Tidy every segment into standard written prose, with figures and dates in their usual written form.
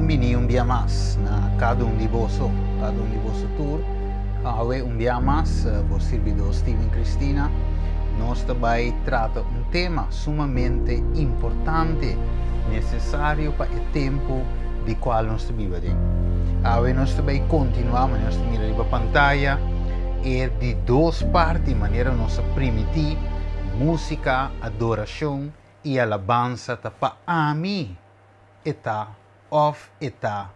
bini un bia mas na kada un di boso, kada un di boso tur. Awe un bia mas, bo sirbidor Steven Cristina. Nos ta bai trata un tema sumamente importante, nesesario pa e tempu di kual nos ta biba den. Awe nos ta bai kontinuá, manera nos ta mira riba pantaya, e di dos parti manera nos a primití, músika, adorashon i alabansa ta pa ami e ta òf e ta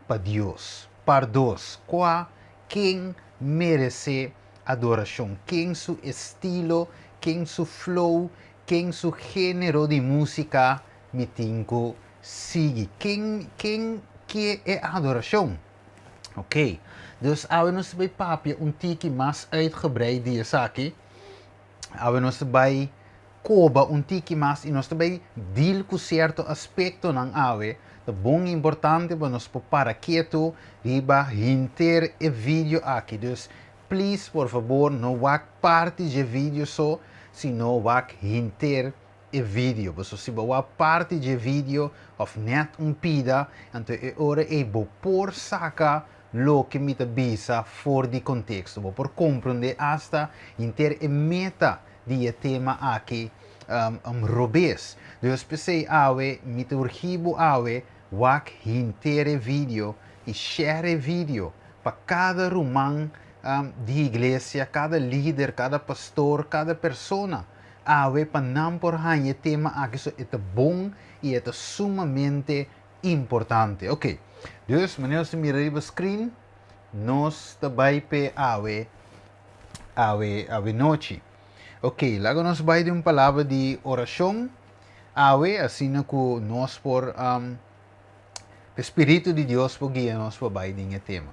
pa Dios. Par dos, kua ken meresé adorashon? Ken su estilo, ken su flow, ken su género di músika mi tin ku sigui? Ken ken ke e adorashon? Oké, dus awe nos ta bai papia un tiki mas uitgebreid di esaki. Awe nos ta bai koba un tiki mas i nos ta bai deal ku sierto aspektonan awe. Ta bon importante pa nos por para ketu riba henter e video aki. Dus please, por fabor, no wak parti dje video so, sino wak henter e video. Pasobra si bo wak parti dje video òf nèt un pida, anto e ora ei bo por saka loke mi ta bisa for di konteksto. Bo por komprondé asta henter e meta di e tema aki robes. Dus p'esei awe mi ta urgí bo awe wak henter e video i share e video pa kada ruman di iglesia, kada lider, kada pastor, kada persona awe pa nan por haña e tema aki so e ta bon i e ta sumamente importante. Ok, dus manera nos ta mira riba screen, nos ta bai p'e awe, awe, awe nochi. Ok, laga nos bai den un palabra di orashon awe, asina ku nos por, um, e Spiritu di Dios por guia nos pa bai den e tema.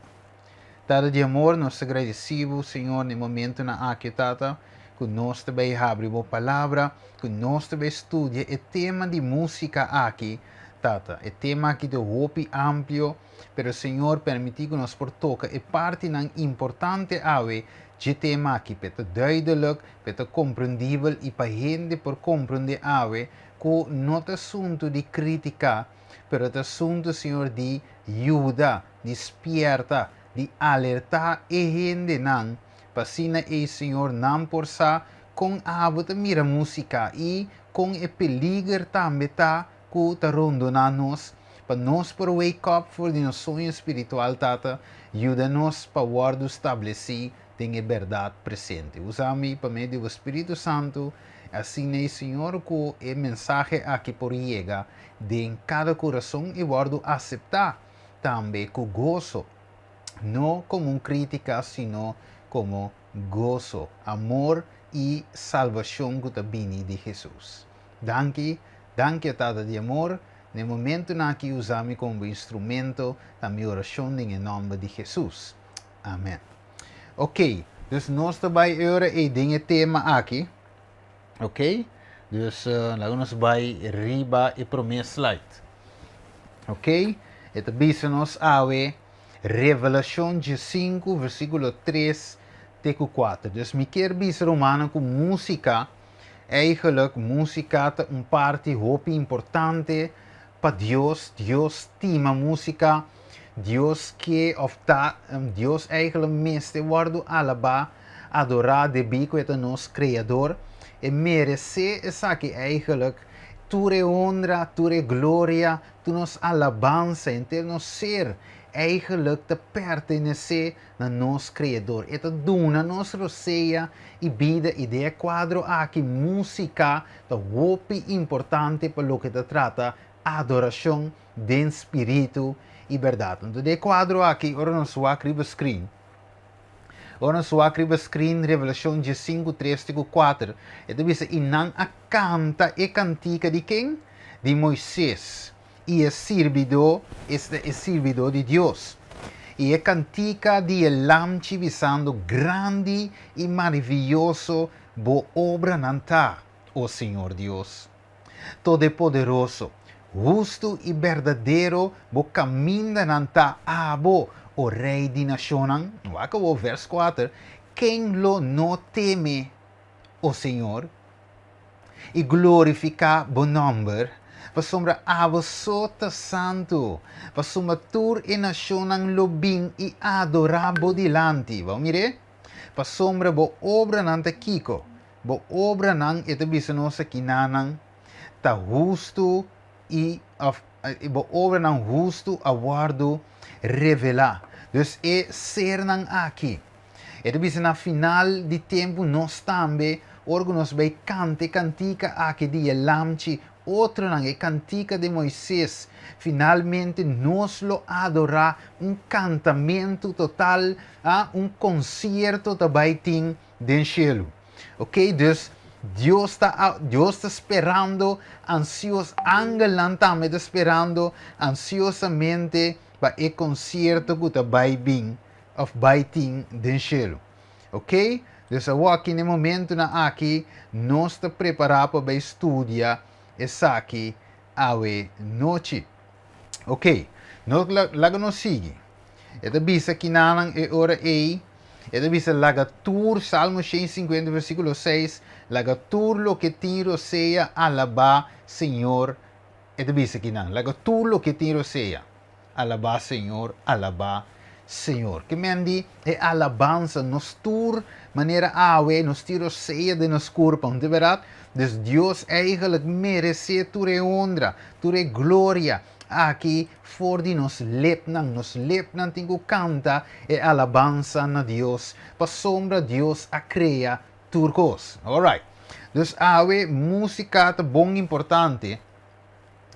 Tata di amor, nos ta gradisí Bo, Señor, na e momentonan aki, Tata, ku nos ta bai habri Bo Palabra, ku nos ta bai studia e tema di músika aki, Tata. E tema aki ta hopi amplio, pero Señor, permití ku nos por toka e partinan importante awe dje tema aki, p'e ta duidelik, p'e ta komprendibel i pa hende por komprendé awe ku no ta asuntu di krítika, pero ta asuntu, Señor, di yuda, di spierta, di alertá e hendenan, pa asina ei, Señor, nan por sa kon abo ta mira músika i kon e peliger tambe ta ku ta rondoná nos, pa nos por wake up for di nos soño spiritual, Tata, yuda nos pa wòrdu stablesí den e bèrdat presente. Usa mi pa medio di bo Spiritu Santu, asina ei, Señor, ku e mensahe aki por yega den kada kurason i wòrdu aseptá tambe ku goso, no komo un krítika sino komo goso, amor i salbashon ku ta bini di Hesus. Danki, danki a Tata di amor, na e momentunan aki usa mi komo bo instrumento ta mi orashon den e nòmber di Hesus. Amen. Ok, dus nos ta bai e ora ei den e tema aki. Ok, dus laga nos bai riba e promé slide. Ok, e ta bisa nos awe Revelashon diesinku versíkulo tres te ku kuater. Dus mi kier bisa rumannan ku músika, eigenlijk músika ta un parti hopi importante pa Dios. Dios stima músika, Dios ke òf ta, Dios eigenlijk mester wòrdu alabá, adorá debí ku e ta nos Kreador. E meresé esaki eigenlijk, tur e honra, tur e gloria, tur nos alabansa, henter nos ser eigenlijk ta pertenesé na nos Kreador. E ta duna nos rosea i bida i den e kuadro aki músika ta hopi importante pa loke ta trata adorashon den spiritu i bèrdat. Anto den e kuadro aki ora nos wak riba screen, ora nos wak riba screen Revelashon diesinku tres te ku kuater, e ta bisa i nan a kanta e kantika di ken? Di Moises i e sirbidó, esta e sirbidó di Dios. I e kantika di e Lamchi bisando, Grandi i maravioso bo obranan ta, o Señor Dios Todopoderoso. Hustu i berdadero bo kamindanan ta, abo, o Rei di nashonnan. Wak awor vers kuater, Ken lo no teme, o Señor, i glorifiká bo nòmber? Pasobra abo so ta santu. Pasobra tur e nashonnan lo bin i adorá bo dilanti. Bo mir'é? Pasobra bo obranan ta kiko? Bo obranan, e ta bisa nos akinanan, ta hustu i òf bo obranan hustu a wòrdu revelá. Dus e sernan aki. E ta bisa na final di tempu nos tambe, ora ku nos bai kanta e kantika aki di e Lamchi, otronan, e kantika di Moises, finalmente nos lo adorá un kantamentu total, a un konsierto ta bai tin den shelu. Ok, dus Dios ta, Dios ta sperando ansios, angelnan tambe ta sperando ansiosamente pa e konsierto ku ta bai bin òf bai tin den shelu. Ok, dus awor aki na e momentunan aki nos ta prepará pa bai studia esaki awe nochi. Ok, nos laga nos sigui. E ta bisa kinanan e ora ei, e ta bisa laga tur, Salmo 150 versíkulo 6, laga tur loke tin rosea alabá Señor. E ta bisa kinan, laga tur loke tin rosea alabá Señor, alabá Señor. Ke men di e alabansa, nos tur manera awe, nos tin rosea den nos kurpa, no ta bèrdat? Dus Dios eigenlijk meresé tur e honra, tur e gloria aki for di nos lepnan. Nos lepnan tin ku kanta e alabansa na Dios, pasobra Dios a krea tur kos. Alright. Dus awe músika ta bon importante.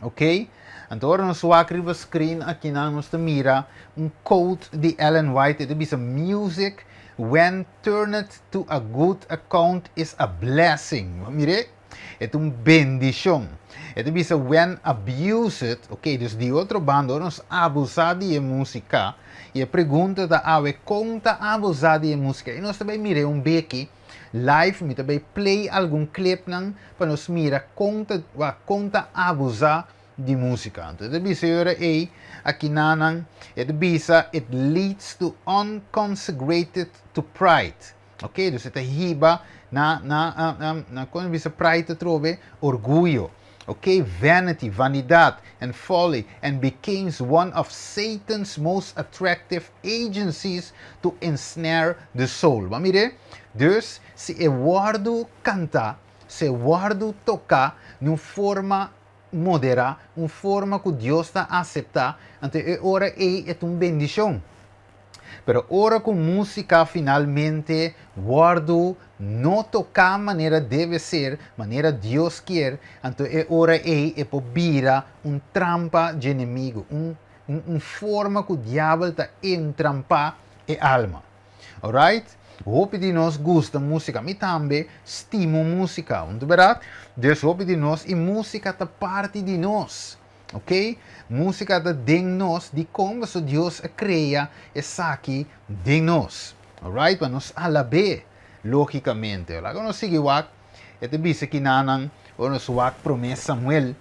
Ok? Anto ora nos wak riba screen akinan nos ta mira un quote di Ellen White. E ta bisa, "Music when turned to a good account is a blessing." Mire, e ta un bendishon. E ta bisa, "When abused", ok, dus di otro banda, ora nos abusá di e músika, i e pregunta ta awe, kon ta abusá di e músika? I nos ta bai mira un beki live, mi ta bai play algun clipnan pa nos mira kon ta abusá di músika. Anto e ta bisa e ora ei akinanan, e ta bisa, "It leads to unconsecrated to pride." Ok, dus e ta hiba na kon bisa pride atrobe? Orguyo. Ok, vanity, vanidat, and folly, and becomes one of Satan's most attractive agencies to ensnare the soul. Ba mire? Dus, si e wòrdu kantá, si e wòrdu toká, den un forma moderá, un forma ku Dios ta aseptá, anto e ora ei e ta un bendishon. Pero ora ku músika finalmente wòrdu no toká manera debe ser, manera Dios kier, anto e ora ei e por bira un trampa dje enemigu, un forma ku diabel ta entrampá e alma. Alright? Hopi di nos gusta músika. Mi tambe stimo músika, no ta bèrdat? Dus hopi di nos, i músika ta parti di nos. Ok? Músika ta den nos, dikon? Pasobra Dios a krea esaki den nos. Alright? Pa nos alab'é, lógikamente. Laga nos sigui wak, e ta bisa kinanan, ora nos wak Promé Samuel,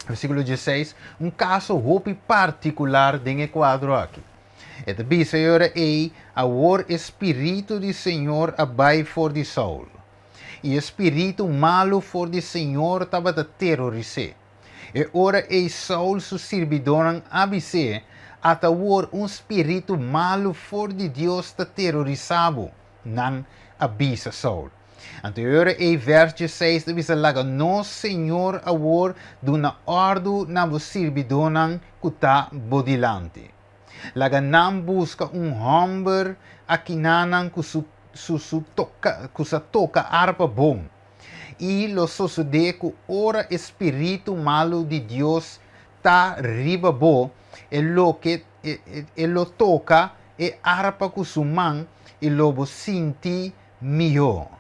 versíkulo 16, un kaso hopi partikular den e kuadro aki. E ta bisa e ora ei, Awor e spiritu di Señor a bai for di Saul, i e spiritu malu for di Señor tabata teroris'é. E ora ei Saul su sirbidónan a bis'é, Ata awor un spiritu malu for di Dios ta terorisá bo. Nan a bisa Saul. Anto e ora ei vèrs 16 ta bisa, Laga nos Señor awor duna òrdu na bo sirbidónan ku ta bo dilanti. Laga nan buska un hòmber akinanan ku su su su toka ku sa toka arpa bon. I lo sosodé ku ora e spiritu malu di Dios ta riba bo, e loke e lo toka e arpa ku su man i lo bo sinti mihó.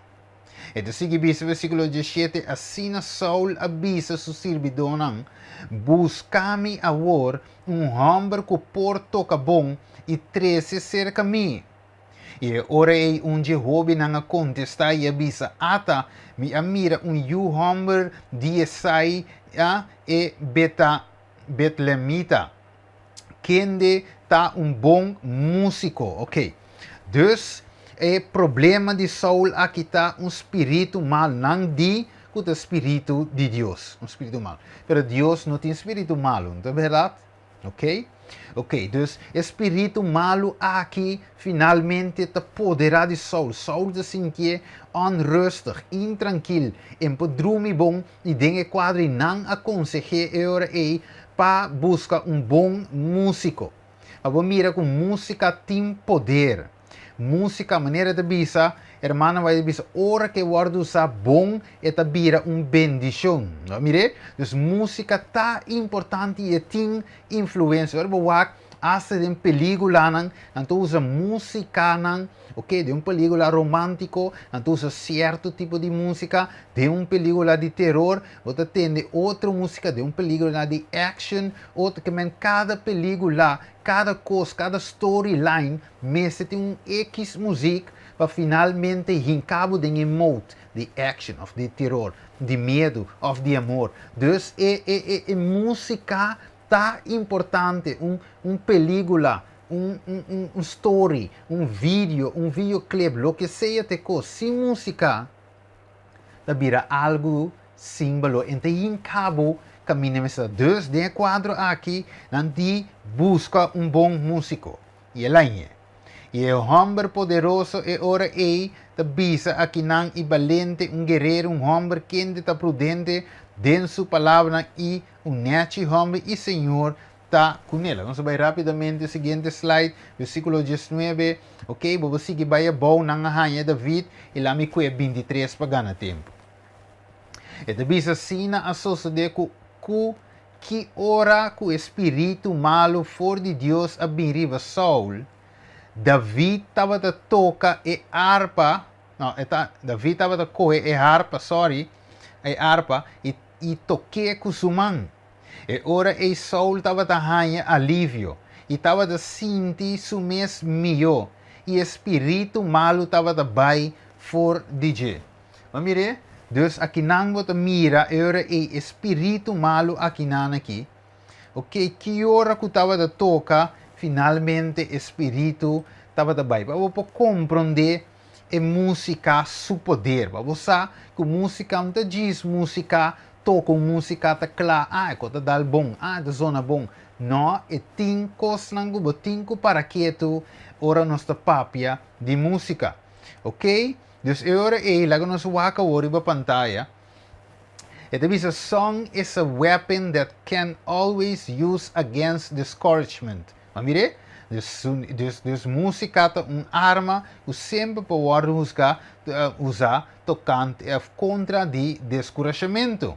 E ta sigui bisa versíkulo 17, Asina Saul a bisa su sirbidónan, Buska mi awor un hòmber ku por toka bon i trese serka mi. I e ora ei un dje hóbennan a kontestá i a bisa, Ata, mi a mira un yu hòmber di Jesai a e beta betlemita, kende ta un bon músiko. Oké. Dus, e problema di Saul aki ta un spiritu mal. Nan di ku ta spiritu di Dios, un spiritu malu. Pero Dios no tin spiritu malu, no ta bèrdat? Ok? Ok, dus e spiritu malu aki finalmente ta poderá di Saul. Saul ta sintié onrustig, intrankil, e no por drumi bon i den e kuadro ei nan a konseh'é e ora ei pa buska un bon músiko. Pa bo mira ku músika tin poder. Músika, manera e ta bisa, hermana White ta bisa, ora ku e wòrdu usá bon, e ta bira un bendishon. No mir'é? Dus músika ta importante i e tin influensia. Ora bo wak asta den pelíkulanan, nan ta usa músikanan, ok, den un pelíkula romántiko, nan ta usa sierto tipo di músika, den un pelíkula di teror, bo ta tende otro músika, den un pelíkula di action, otro, ke men kada pelíkula Kada kos, kada storyline mester tin un ekis muzik pa finalmente hinka bo den e mode di action of di teror, di miedu of di amor. Dus e e e e musika ta importante, un un peligula, un un un un story, un video, un videoclip, loke sea ta e kos, sin musika ta bira algu sin balor. En ta hinka bo kaminda mester ta. Dus den e kuadro aki nan di buska un bon músiko. I el a ñe. I e hòmber poderoso e ora ei ta bisa akinan i balente, un guerero, un hòmber kende ta prudente den su palabranan i un nèchi hòmber i Señor ta kuné. Laga nos a bai rápidamente siguiente slide, versíkulo diesnuebe. Ok, bo por sigui bai abou, nan a haña David i lami kue bintitres pa gana tempu. E ta bisa asina a sosodé ku ku ki ora ku e spiritu malu for di Dios a bin riba Saul, David tabata toka e arpa, no, e ta, David tabata kohe e harpa, sorry, e arpa, i i tok'é ku su man. E ora ei Saul tabata haña alivio i tabata sinti su mes mihó, i e spiritu malu tabata bai for di dje. Bo a mir'é? Dus akinan bo ta mira e ora ei e spiritu malu akinan aki. Oke, ki ora ku tabata toka, finalmente e spiritu tabata bai. Pa bo por komprondé e músika su poder. Pa bo sa ku músika no ta djis músika, toka un músika ta kla, ah, e kos ta dal bon, ah, e ta zona bon. No, e tin kosnan ku bo tin ku para ketu ora nos ta papia di músika. Oke? Dus e ora ei, laga nos wak awor riba pantaya. E ta bisa, Song is a weapon that can always use against discouragement. Ma mir'é? Dus, dus, dus músika ta un arma ku semper por wòrdu husgá, usá tokante òf kontra di deskurashamentu.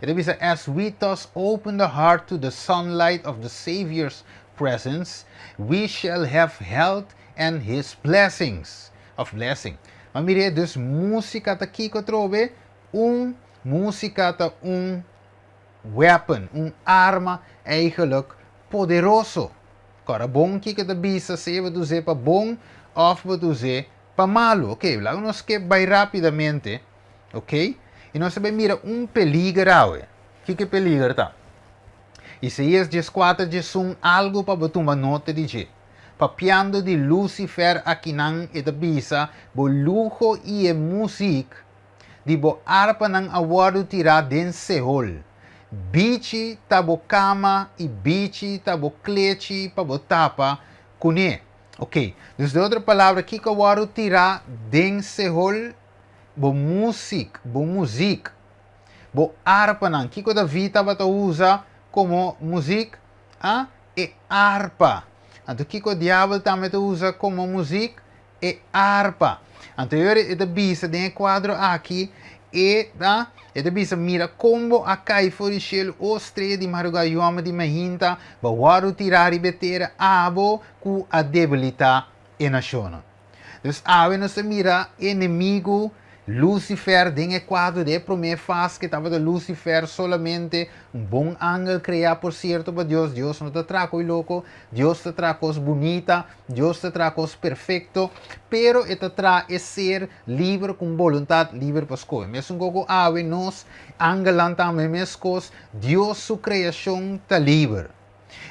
E ta bisa, As we thus open the heart to the sunlight of the Savior's presence, we shall have health and His blessings. Of blessing. Ma mir'é, dus músika ta kiko atrobe? Un músika ta un weapon, un arma eigenlijk poderoso. Kòrda bon kiko ta bisa sea bo ta us'é pa bon òf bo ta us'é pa malu. Ok, laga nos skip bai rápidamente, ok, i nos ta bai mira un peliger awe. Kiko e peliger ta? Isaías dieskuater diesun algu pa bo tuma nota di dje. Papiando di Lucifer akinan e ta bisa, Bo luho i e muzik di bo arpanan a wòrdu tirá den Seol. Bichi ta bo kama i bichi ta bo klechi pa bo tapa kuné. Oké, dus den otro palabra, kiko a wòrdu tirá den Seol? Bo muzik, bo muzik, bo arpanan. Kiko David tabata usa komo muzik? A, e arpa. Anto kiko diabel tambe ta usa komo muzik? E arpa. Anto e ora e ta bisa den e kuadro aki, e ta, e ta bisa, Mira kon bo a kai for di shelu, o strea di marugá, yu hòmber di mahinta, bo a wòrdu tirá riba e tera, abo ku a debilitá e nashonnan. Dus awe nos ta mira enemigu Lucifer den e kuadro di e promé fas ke tabata Lucifer solamente un bon angel kreá por sierto pa Dios. Dios no ta traha koi loko, Dios ta traha kos bunita, Dios ta traha kos perfekto, pero e ta traha e ser liber ku un boluntat liber pa skohe. Mesun kos ku awe nos angelnan tambe meskos, Dios su kreashon ta liber.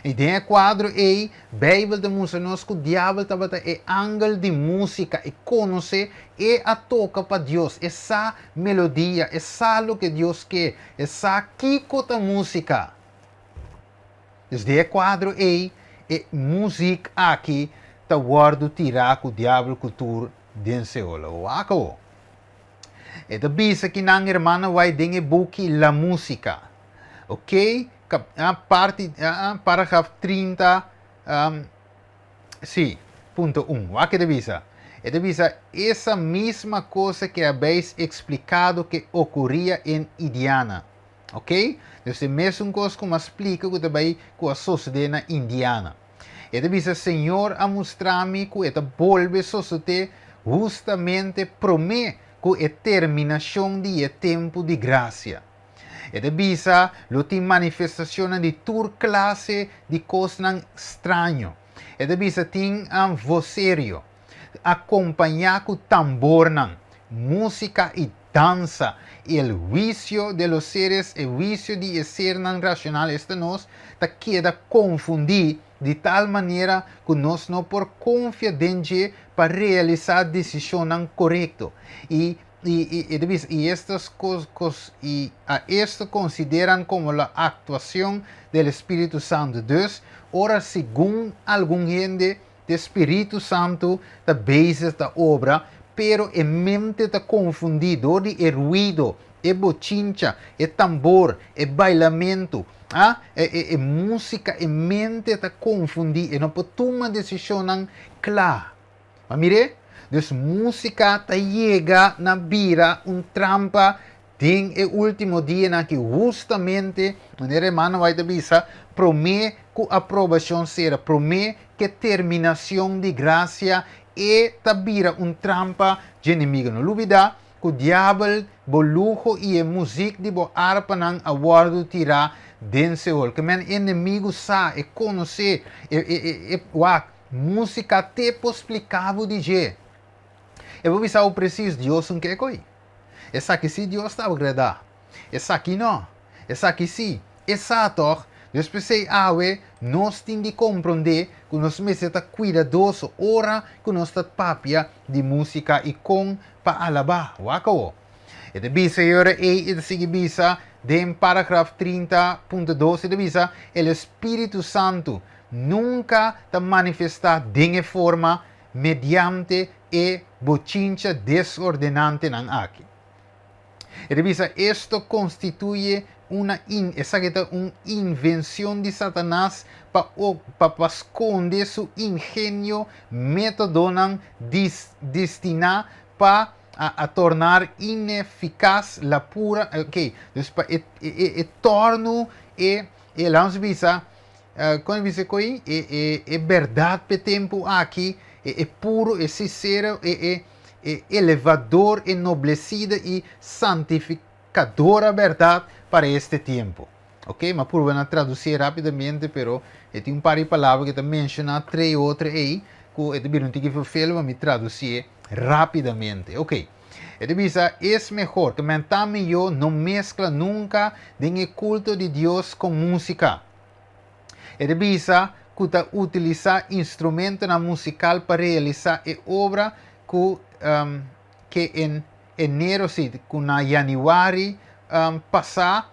I den e kuadro ei, Beibel ta mustra nos ku Diabel tabata e angel di músika, e konosé, e a toka pa Dios, e sa melodia, e sa loke Dios ke, e sa kiko ta músika. Dus den e kuadro ei, e muzik aki ta wòrdu tirá ku Diabel ku tur den Seol. Wak awor. E ta bisa ki nan hermana White den e buki La Música. Ok, parti, paragraf 30, sí, punto 1. Wak e ta bisa. E ta bisa, Esa misma cosa que habéis explicado que ocurría en Indiana. Ok? Dus e mesun kos ku mi a splika ku ta bai ku a sosodé na Indiana. E ta bisa, Señor a mustra mi ku e ta bolbe sosodé hustamente promé ku e terminashon di e tempu di grasia. E ta bisa, Lo tin manifestashonnan di tur klase di kosnan straño. E ta bisa, Tin voserio, akompañá ku tambornan, músika i dansa, i el huisio de los seres, e huisio di e sernan racional, esta nos, ta keda confundí di tal manera cu nos no por confia den dje pa realisá decisionnan corecto. I, i, i, e ta bisa, i estas cos, cos, i a esto consideran como la actuacion del Espíritu Santo. Dus, ora segun algun hende, Te Spiritu Santu ta bezig ta obra, pero e mente ta konfundí dor di e ruido, e bochincha, e tambor, e bailamentu, a, e, e, e músika, e mente ta konfundí, e no por tuma desishonnan kla. Ma mir'é? Dus músika ta yega na bira un trampa Den e último dianan aki, hustamente, manera hermano White a bisa, promé ku aprobashon sera, promé ku e terminashon di grasia, e ta bira un trampa dje enemigo. No lubidá ku diabel, bo luho i e muzik di bo arpanan a wòrdu tirá den Seol. Ke men enemigo sa, e konosé, e, e, e, e, wak, músika te por spliká bo di dje. E por bisa bo presis, Dios un ke koi. Esaki sí Dios ta agradá. Esaki no. Esaki sí. E sa tòg? Dios p'esei awe nos tin di komprondé ku nos mester ta kuidadoso ora ku nos ta papia di músika i kon pa alabá. Wak awo. E ta bisa e ora ei, e ta sigui bisa den paragraf 30.2, e ta bisa, El Espíritu Santu nunka ta manifestá den e forma mediante e bochincha desordenantenan aki. E ta bisa, Esto constituye una in, esaki ta un invencion di Satanas pa pa pa sconde su ingenio metodonan dis destina pa a a tornar ineficaz la pura, ok, dus pa e e e torno e e laat nos bisa, Kon e bisa koe e e e bèrdat p'e tempu aki, e e puro, e sinsero, e e e elevador, enoblecida i santificadora bèrdat para este tiempo. Ok, m'a purba na traducié rapidamente, pero e tin un par di palabra ku e ta menshoná tre otro ei ku e ta bira un tiki verveel pa mi traducié rapidamente. Ok. E ta bisa, Es mehor ku menta mihó no meskla nunka den e kulto di Dios kon músika. E ta bisa ku ta utilisá instrumentonan musikal pa realisá e obra ku ke en enero, sí, ku na yanüari pasá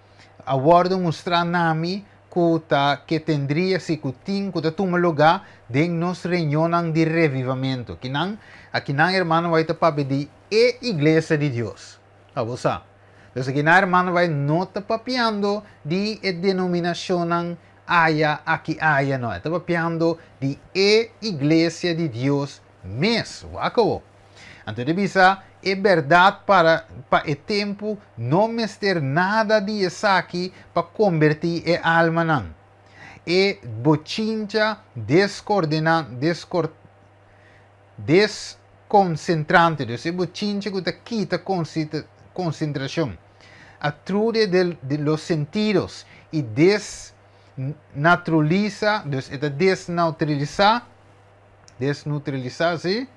a wòrdu mustrá na mi ku ta ke tendria, sí, ku tin ku ta tuma lugá den nos reunionnan di revivamentu. Kinan, akinan hermano bai ta papia di e iglesia di Dios. Pa bo sa. Entonces aki nan hermano bai no ta papiando di e denominacionnan aya aki aya no. E ta papiando di e iglesia di Dios mes. Wak awo. Anto e ta bisa e berdad para pa e tempo no mester nada di esaki pa comberti e almanan. E bochincha descordena descor Deskonsentrante, dus e bochincha ku ta kita konsentrashon. Atrude de los sentidos i desnatrulisa, dus e ta desnautralisá, desnutralisá, sí?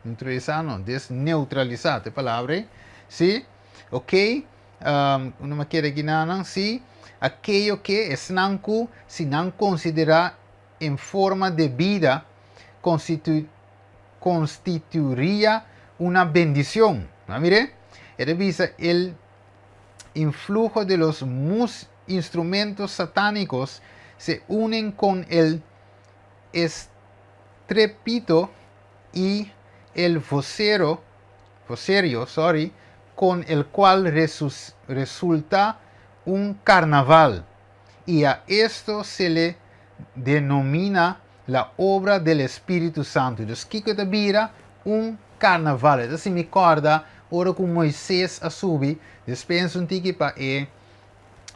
Neutralisá no, desneutralisá ta e palabra ei, sí? Ok, um, no me kere aki nanan, sí? Aquello que esnan ku si nan konsiderá en forma de vida constituiría una bendición. ¿No mire? Revisa el influjo de los instrumentos satánicos se unen con el estrépito y el vocero, vocerío, sorry, con el cual resulta un carnaval. Y a esto se le denomina la obra del Espíritu Santo. Entonces, kiko ta bira? Un carnaval. Entonces, mi korda, ora ku Moises a subi, dispensa un tiki pa e,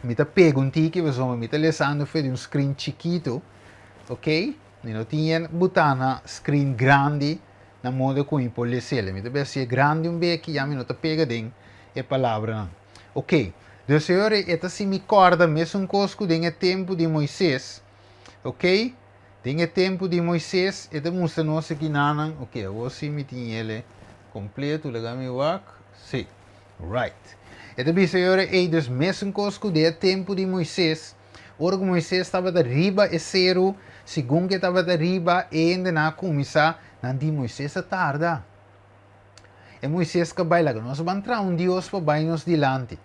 mi ta pega un tiki, pasobra mi ta lesando for di un screen chikitu, ok? Mi no tin butá na screen grandi, na moda ku mi por les'é. Mi ta bes grandi un beki, ya mi no ta pega den e palabranan. Ok, dus awor e ta si mi korda mesun kos ku den e tempu di Moises, ok? Den e tempu di Moises, e ta mustra nos akinan, ok, awor si mi tin e kompleto, laga mi wak, si, right. E ta bisa awor, e dus mesun kos ku den e tempu di Moises, ora ku Moises tabata riba e seru, segun ku e tabata riba, e hendenan a kuminsá, nan di Moises a tarda. E Moises ku bai laga nos ban traha un Dios pa bai nos dilanti.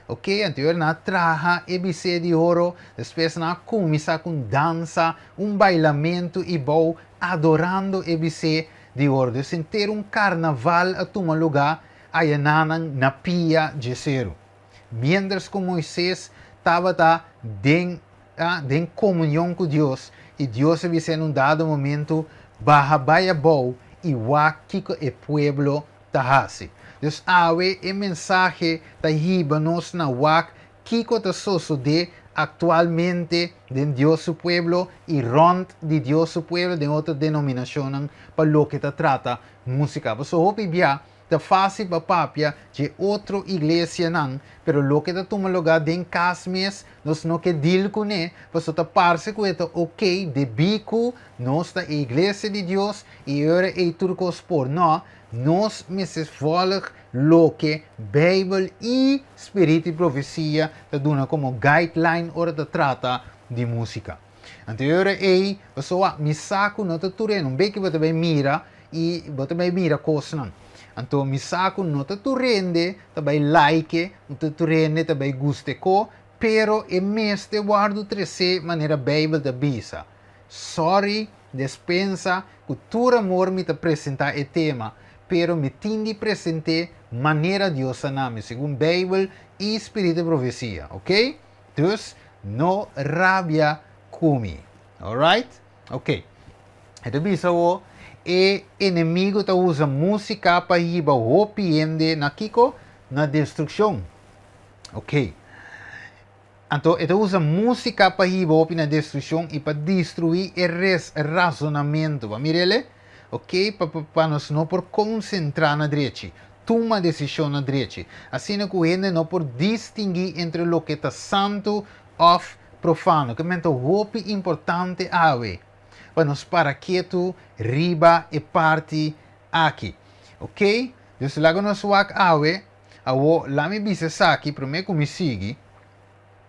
Ok, anto nan a traha e bisé di oro, despues nan a kuminsá ku dansa, un bailamentu i bou adorando e bisé di oro. Dus henter un karnaval a tuma lugá ayanan na pia di seru. Mientras ku Moises tabata den komunion ku Dios, i Dios a bisa na un dado momento, baha bai abou i wak kiko e pueblo ta hasi. Dus awe e mensahe ta hiba nos na wak kiko ta sosodé aktualmente den Dios su pueblo i rònt di Dios su pueblo den otro denominashon pa loke ta trata músika. So hopi bia ta fásil pa papia di otro iglesianan, pero loke ta tuma lugá den kas mes, nos no ke deal kuné, paso ta parse ku ta ok, debí ku nos ta iglesia di Dios i ora e tur kos por no, nos mester volg loke Beibel i Spiritu i Profesia ta duna komo guideline ora ta trata di músika. Anto ora ei, paso mi sa ku no ta tur hende, un beki bo ta bai mira i bo ta bai mira kosnan. Anto mi sa ku no ta tur hende ta bai like, no ta tur hende ta bai gusta ko, pero e mester wòrdu tresé manera Beibel ta bisa. Sorry, dispensa, ku tur amor mi ta presentá e tema, pero mi tin di present'é manera Dios a duna mi, segun Beibel i Spiritu di Profesia, ok? Dus, no rabia ku mi. Alright? Ok. E ta bisa o e enemigu ta usa músika pa hiba hopi hende na kiko? Na destrukshon. Ok. Anto, e ta usa músika pa hiba hopi na destrukshon i pa destruí e rasonamentu. Ba mira ele? Ok? Pa nos no por konsentrá na drechi. Tuma desishon na drechi. Asina ku hende no por distinguí entre loke ta santu òf profano. Ke men ta hopi importante awe. Pa nos para ketu riba e parti aki. Ok? Dus laga nos wak awe. Awo, lami bisa esaki, promé ku mi sigui.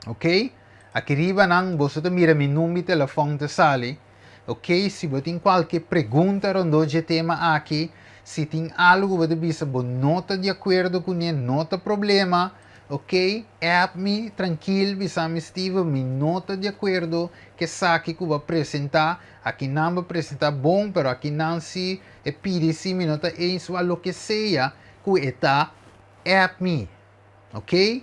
Ok? Aki riba nan, boso ta mira mi number di telefòn ta sali. Ok? Si bo tin kualke pregunta rondó di e tema aki, si tin algu bo ta bisa bo no ta di akuerdo kuné, no ta problema. Ok? App mi, trankil, bisa mi Steven, mi no ta di akuerdo ku esaki ku bo a presentá. Aki nan bo a presentá bon, pero aki nan si e pidi si mi no ta eens wa loke sea ku e ta, app mi. Ok?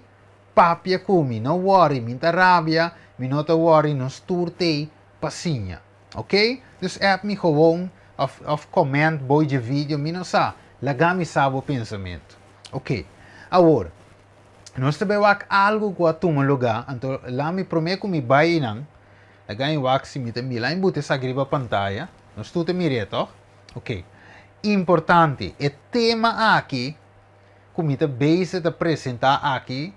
Papia ku mi, no worry, mi ta rabia, mi no ta worry, nos tur t'ei pa siña. Ok? Dus app mi gewoon of comment bou di video, mi no sa, laga mi sa bo pensamentu. Ok. Awor, nos ta bai wak algu ku a tuma lugá, anto lami promé ku mi bai einan, laga mi wak si mi ta mira, lami buta esaki riba pantaya, nos tur ta mir'é tòg? Ok. Importante, e tema aki ku mi ta bezig ta presentá aki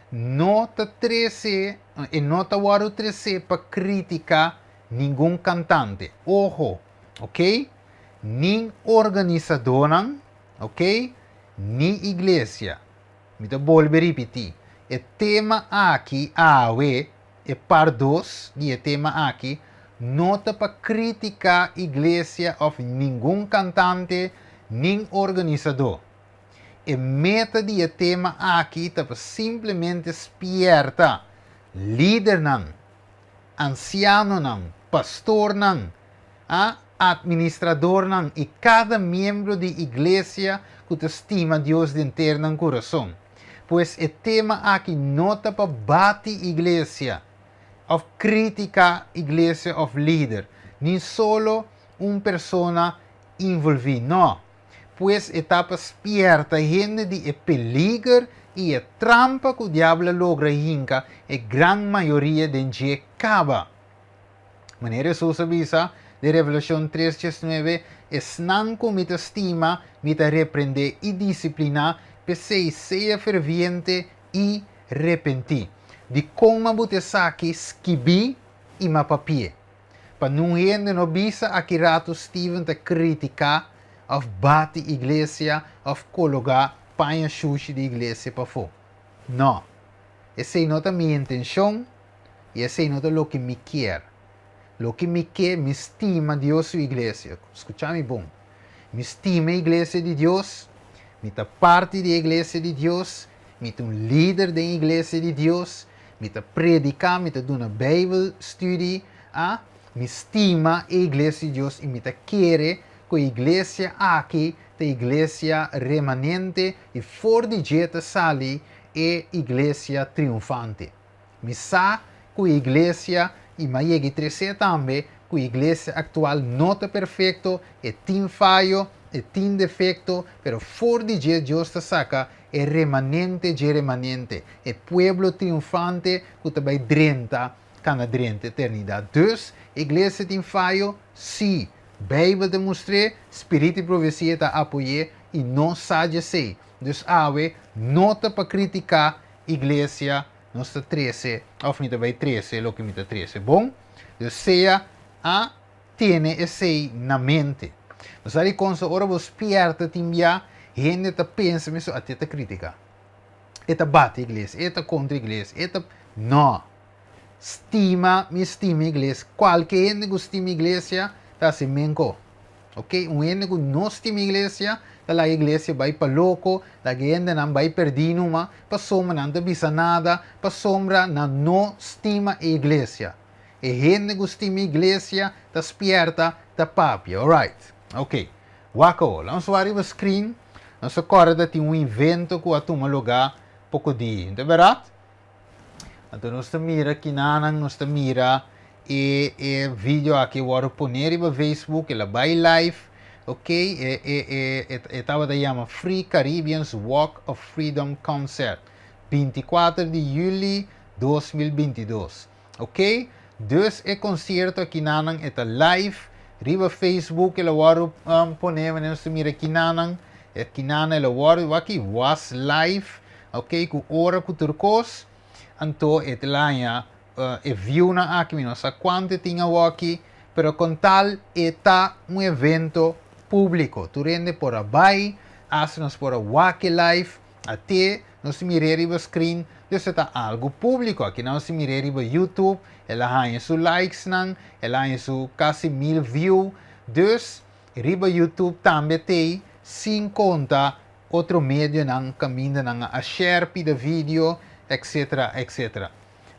no ta trese, e no ta wòrdu tresé pa kritiká ningun kantante. Oho, ok? Nin organisadónan, ok? Ni iglesia. Mi ta bolbe ripití. E tema aki awe, e part 2 di e tema aki, no ta pa kritiká iglesia òf ningun kantante, nin organisadó. E meta di e tema aki ta pa simplemente spièrta lidernan, ansianonan, pastornan, a administradornan i kada miembro di iglesia ku ta stima Dios den nan kurason. Pues e tema aki no ta pa bati iglesia, òf kritiká iglesia òf lider, ni solo un persona envolví, no. Pues e ta pa spièrta hende di e peliger i e trampa ku diabel a logra hinka e gran mayoria den dje kaba. Manera Hesus a bisa den Revelashon 3:19, "Esnan ku mi ta stima, mi ta reprendé i disipliná, p'esei sea ferviente i repentí." Dikon m'a buta esaki skibí i m'a papi'é? Pa niun hende no bisa aki ratu Steven ta kritiká òf bati iglesia òf kologá paña shushi di iglesia pafó. No. Esei no ta mi intenshon i esei no ta loke mi kier. Loke mi ke, mi stima Dios su iglesia. Skucha mi bon. Mi stima e iglesia di Dios, mi ta parti di e iglesia di Dios, mi ta un lider den iglesia di Dios, mi ta prediká, mi ta duna Bijbel studie, a mi stima e iglesia di Dios i mi ta kere ku e iglesia aki ta iglesia remanente i for di dje ta sali e iglesia triunfante. Mi sa ku e iglesia, i m'a yega i tresé tambe, ku e iglesia aktual no ta perfekto, e tin fayo, e tin defekto, pero for di dje Dios ta saka e remanente dje remanente, e pueblo triunfante ku ta bai drenta kana drenta eternidat. Dus, iglesia tin fayo? Sí. Beibel ta mustr'é, spiritu di profesia ta apoy'é i nos sa djesei. Dus awe no ta pa kritiká iglesia nos ta trese òf mi ta bai trese loke mi ta trese. Bon? Dus sea a tene esei na mente. Bo sa dikon so ora bo spièrta tin bia hende ta pensa mesun a te ta kritiká. E ta bati iglesia, e ta kontra iglesia, e ta. No! Stima mi stima iglesia. Kualke hende ku stima iglesia ta hasi menko. Ok, un hende ku no stima iglesia ta laga iglesia bai pa loko, laga e hendenan bai perdí numa, pasobra nan ta bisa nada, pasobra nan no stima e iglesia. E hende ku stima iglesia ta spièrta, ta papia. Alright. Ok. Wak awor. Laga nos wak riba screen. Nos ta kòrda ta tin un evento ku a tuma lugá poko dia. Ta bèrdat? Anto nos ta mira kinanan, nos ta mira e e video aki wòrdu poné riba Facebook, el a bai live, ok, e e e e e tabata yama Free Caribbeans Walk of Freedom Concert, 24 di yüli 2022, ok. Dus e konsierto akinanan e ta live riba Facebook, el a wòrdu poné, manera nos ta mira kinanan, e kinanan el a wòrdu, wak aki, was live. Ok, ku ora ku tur kos, anto e ta laña e viewnan aki, mi no sa kuantu e tin awoki, pero kon tal e ta un evento públiko. Tur hende por a bai, asta nos por a wak e live, ate nos tin mir'é riba screen, dus e ta algu públiko. Aki nos tin mir'é riba YouTube, el a haña su likesnan, el a haña su kasi 1000 view, dus riba YouTube tambe t'ei, sin konta otro medionan kaminda nan a share pida video etc etc.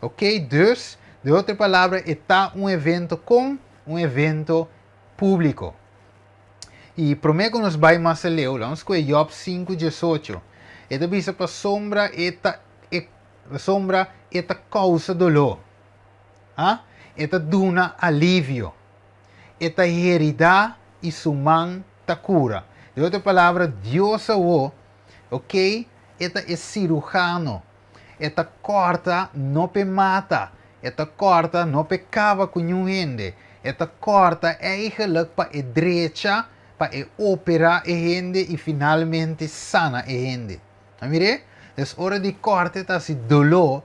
Ok dus de otro palabra e ta un evento kon un evento publico. I prome ku nos bai mas aleu laga nos kohe Job 5:18 e ta bisa pasobra e ta e pasobra e ta kousa doló ha e ta duna alivio e ta heridá i su man ta kura. Den otro palabra, Dios awo, ok, e ta e sirujano. E ta kòrta no p'e mata, e ta kòrta no p'e kaba ku niun hende, e ta kòrta eigenlijk pa e drecha, pa e operá e hende i finalmente sana e hende. A mir'é? Dus ora di kòrta e ta hasi doló,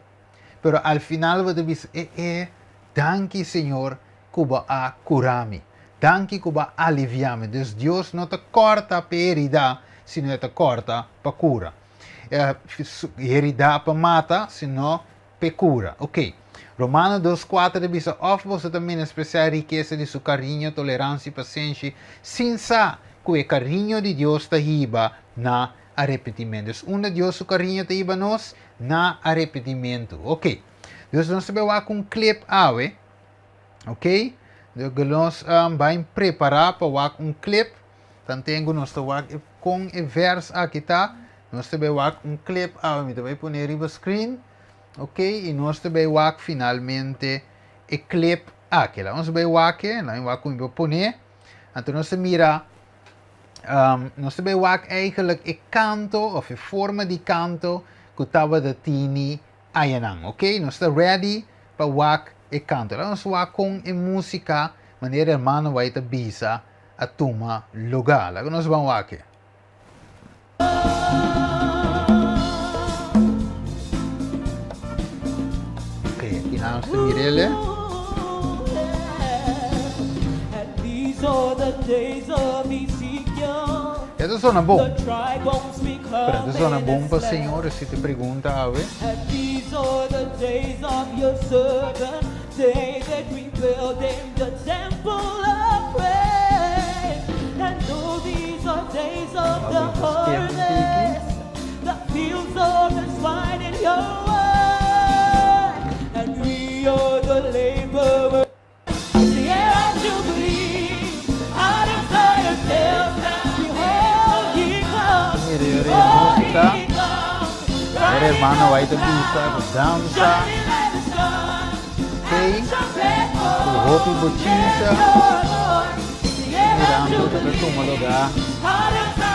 pero al final bo ta bisa, e e, danki Señor ku bo a kura mi. Danki ku bo a alivia mi. Dus Dios no ta kòrta p'e herida, sino e ta kòrta pa kura. Heridá pa mata, sino p'e kura. Ok. Romano dos kuater ta bisa, Òf boso ta menospresiá e rikesa di su kariño, toleransia i pasenshi, sin sa ku e kariño di Dios ta hiba na arepentimentu. Dus unda Dios su kariño ta hiba nos? Na arepentimentu. Ok. Dus nos ta bai wak un clip awe. Ok. Nos bai prepará pa wak un clip. Tanten ku nos ta wak kon e vers aki ta, nos ta bai wak un clip awe. Mi ta bai pone riba screen. Ok, i nos ta bai wak finalmente e clip aki. Laga nos bai wak e, laga mi wak kon mi por pone. Anto nos ta mira, nos ta bai wak eigenlijk e kanto of e forma di kanto ku tabata tini ayanan. Ok, nos ta ready pa wak e kanto. Laga nos wak kon e musika, manera hermano White ta bisa, a tuma lugá. Laga nos ban wak e. Ok, aki nan nos ta mir'el. E ta sona bon. Pero e ta sona bon pa Señor si te pregunta awe. Mira hermano bai ta bisa ku dansa. Ok. Ku hopi bochincha. Mirando ku ta tuma lugar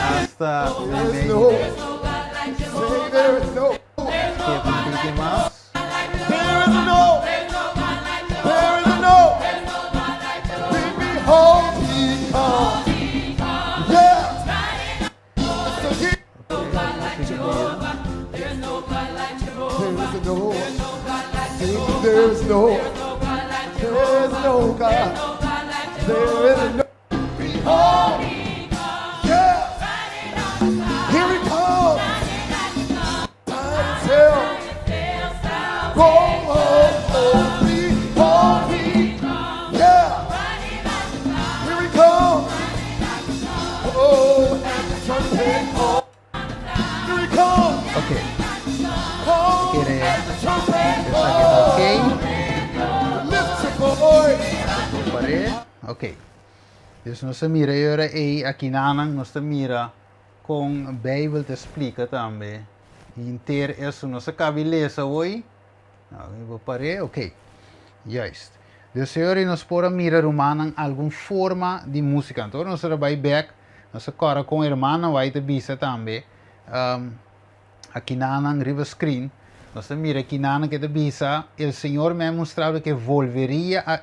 hasta meimei di Skip un tiki mas. Ok. Kere esaki ta ok. Pare. Ok. Dus nos ta mira e ora ei akinanan nos ta mira kon Bijbel ta splika tambe henter esun. Nos a kabi lesa hoy. Mi bo par'é? Ok. Juist. Dus e ora nos por a mira rumannan algun forma di músika. Anto ora nos a bai bèk, nos a kòrda kon hermannan wai ta bisa tambe, akinanan riba screen, nos ta mira akinanan ke ta bisa, El Señor me ha mostrado que volvería a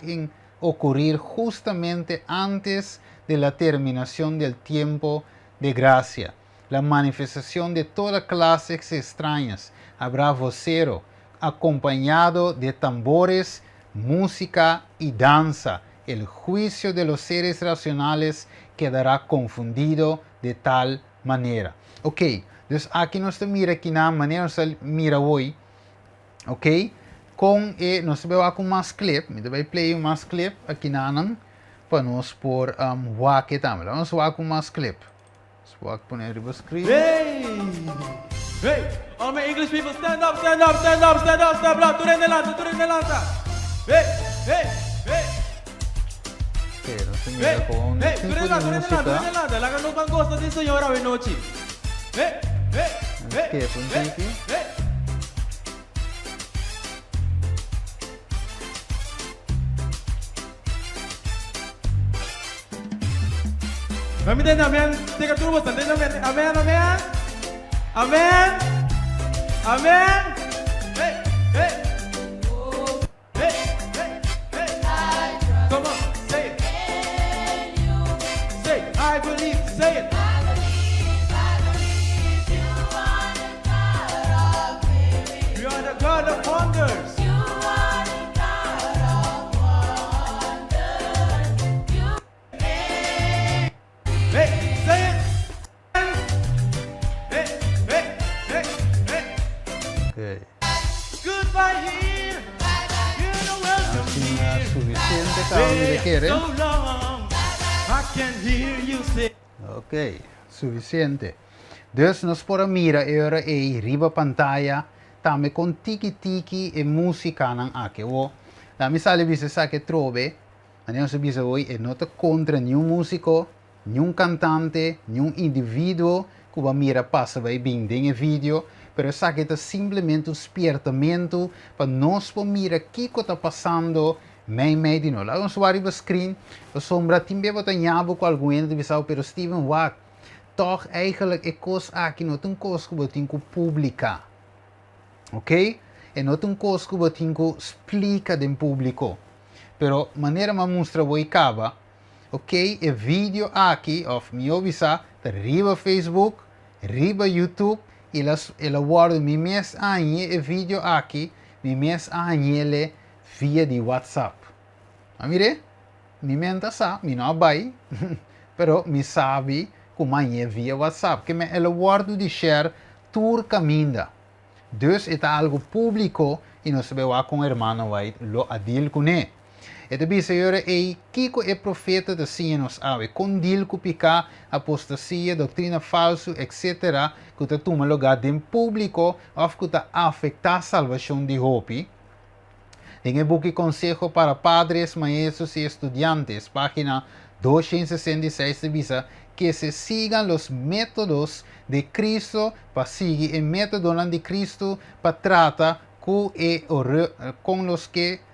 ocurrir justamente antes de la terminación del tiempo de gracia. La manifestación de toda clases extrañas. Habrá vocero, acompañado de tambores, música y danza. El juicio de los seres racionales quedará confundido de tal manera. Ok, dus aki nos ta mira kinan manera nos ta mira hoy, ok, con e, nos ta bai wak un mas clip, mi ta bai play un mas clip akinanan pa nos por um, wak e tambe. Laga nos wak un mas clip. Nos wak pone riba screen. Hey! Hey! All my English people, stand up, stand up, stand up, stand up, stand up. Tur hende lanta, tur hende lanta. Hey! Hey! Hey! Ok, nos ta mira Hey! con Hey! tipo Tur hende di lanta, tur hende lanta, tur música. hende lanta. Laga nos ban gosta di Señor awe nochi. Hey! Hey! Hey! Skip un Hey! tiki. Hey! Mami den amen, teka tur boso den amen, amen, amen, amen, amen, hey, hey, hey, hey, hey, come on, say it, say it, I believe, say it. You are the God of wonders. Hey, say it. Hey, hey, hey. Goodbye here. You're not welcome Asina here. sufisiente kaba mi ta kere. So long. I can hear you say. Ok, sufisiente. Dus nos por a mira e ora ei riba pantaya tambe kon tiki tiki e músikanan aki. Awor, laga mi sali bisa esaki atrobe, manera nos a bisa hoy, e no ta kontra niun músiko, Niun kantante, niun individuo ku bo a mira pasa bai bin den e video, pero esaki ta simplemente un spiertamentu pa nos por mira kiko ta pasando mei mei di nos. Laga nos wak riba screen, pasobra tin bia bo ta ña bo ku algun hende ta bisa bo, pero Steven wak, tòg eigenlijk e kos aki no ta un kos ku bo tin ku publiká. Ok? E no ta un kos ku bo tin ku splika den públiko. Pero manera mi a mustra bo i kaba, Ok e video aki of mihó bisa ta riba Facebook, riba YouTube y el a el a wordo mi mes a hañ'é e video aki, mi mes a hañ'ele via di WhatsApp. A mir'é? Mi men ta sa, mi no a bai, pero mi sabi ku mi a hañ'é via WhatsApp. Ke men el a wordo di share tur kaminda. Dus e ta algu públiko i nos ta bai wak kon Hermano White lo a deal kuné. E ta bisa e ora ei kiko e profeta ta siña nos awe, kon deal ku piká, apostasia, doktrina falsu, etc. Ku ta tuma lugá den públiko òf ku ta afektá salbashon di hopi. Den e buki Consejo para Padres, Maestros y Estudiantes, página 266 ta bisa, Que se sigan los métodos de Cristo pa sigui e métodonan di Cristo pa trata ku e con los que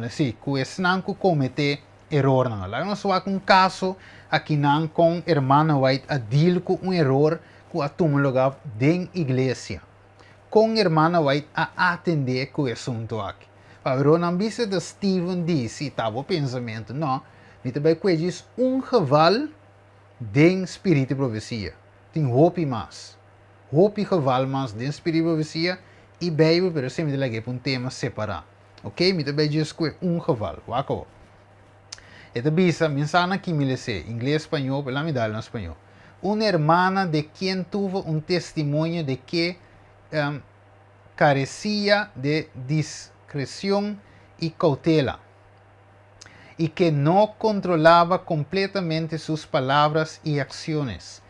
sí, ku esnan ku kometé erornan. Laga nos wak un kaso akinan kon Hermana White a deal ku un eror ku a tuma lugá den iglesia. Kon Hermana White a atendé ku e asuntu aki? Pabia nan bisa ta Steven di, si ta bo pensamentu. No, mi ta bai kue djis un geval den Spiritu Profesia. Tin hopi mas. Hopi geval mas den Spiritu Profesia i Beibel, pero esei mi ta lag'é pa un tema separá. Ok, mi ta bai djis kue un geval. Wak awor. E ta bisa, mi sa na ki mi les'é, ingles, spañó, pero laat mi dal na spañó. Una hermana de quien tuvo un testimonio de que carecía de discreción y cautela, y que no controlaba completamente sus palabras y acciones,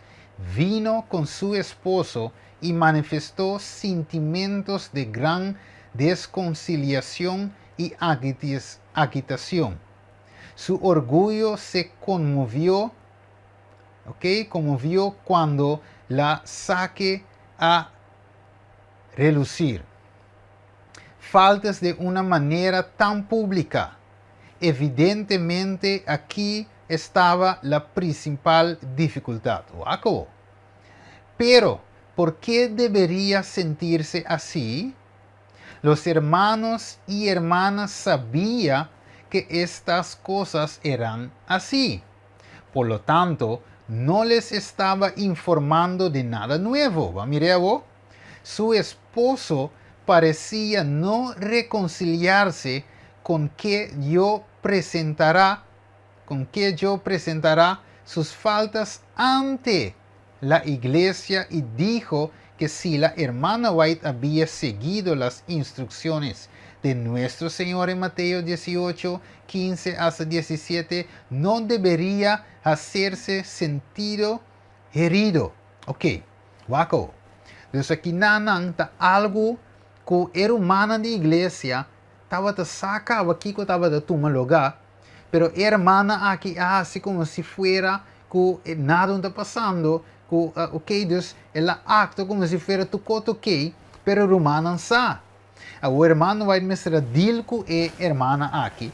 vino con su esposo y manifestó sentimientos de gran desconciliación y agitación. Su orgullo se conmovió, ok, conmovió cuando la saque a relucir. Faltas de una manera tan pública. Evidentemente aquí estaba la principal dificultad. Wak. Pero, ¿por qué debería sentirse así? Los hermanos y hermanas sabían que estas cosas eran así. Por lo tanto, no les estaba informando de nada nuevo. ¿Va, mira Su esposo parecía no reconciliarse con que yo presentará, con que yo presentará sus faltas ante la iglesia y dijo que si la hermana White había seguido las instrucciones de nuestro Señor en Mateo 18, 15 hasta 17, no debería hacerse sentido herido. Ok, wak. Dus aki nan ta algu ku e rumannan di iglesia tabata sa kaba kiko tabata tuma lugá, pero e hermana aki a hasi komo si fuera ku nada no ta pasando, ku ok, dus el a aktua komo si fuera tur kos ok, pero rumannan sa. E hermano White mester a deal ku e hermana aki.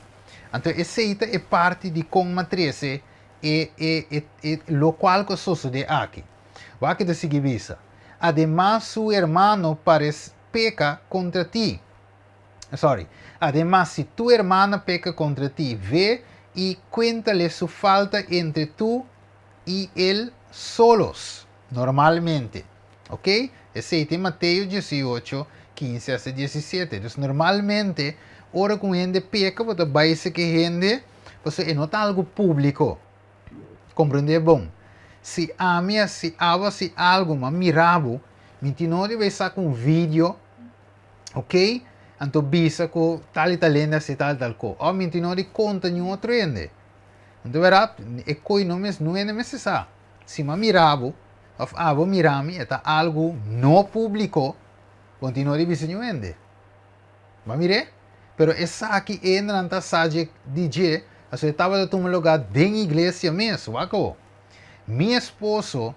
Anto esei ta e parti di kon m'a trese e lokual ku a sosodé aki. Wak e ta sigui bisa. Ademas su hermano parece peca contra ti. Sorry. Además, si tu hermana peca contra ti, ve y cuéntale su falta entre tú y él solos. Normalmente. Ok? Esei ta Mateo 18, 15 hasta 17. Entonces, normalmente, ora ku hende peka, bo ta bai ku hende, pasobra no ta algu públiko. Komprondé bon? Si ami si abo si algu, m'a mira bo, mi no debe saka un video. Ok? Anto bisa ku tal i tal hende a hasi tal i tal ko. Òf mi no di konta niun otro hende. Anto bèrdat, e koi no mes, no hende mester sa. Si mi a mira bo, òf abo mira mi, e ta algu no públiko, bo no di bisa niun hende. Bo a mir'é? Pero esaki e hendenan ta sa dje di dje, pasobra e tabata tuma lugá den iglesia mes. Wak awor. Mi esposo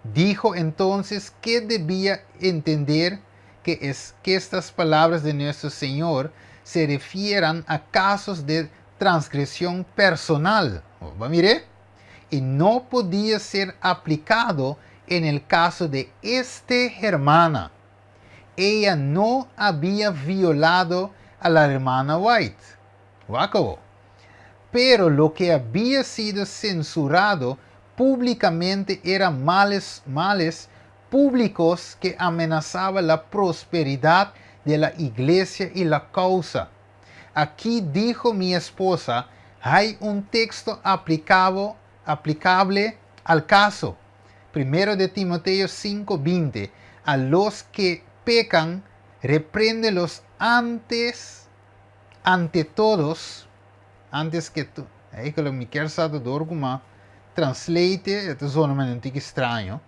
dijo entonces que debía entender que es que estas palabras de nuestro Señor se refieran a casos de transgresión personal. Bo a mir'é? Y no podía ser aplicado en el caso de este hermana. Ella no había violado a la hermana White. Wak awor. Pero lo que había sido censurado públicamente era males, males públicos que amenazaba la prosperidad de la iglesia y la causa. Aquí dijo mi esposa, hay un texto aplicabo, aplicable al caso. Primero de Timoteo 5:20, a los que pecan, repréndelos antes, ante todos, antes que tu. Ei, ku mi kier sa door kuma translate, e ta zona un tiki straño.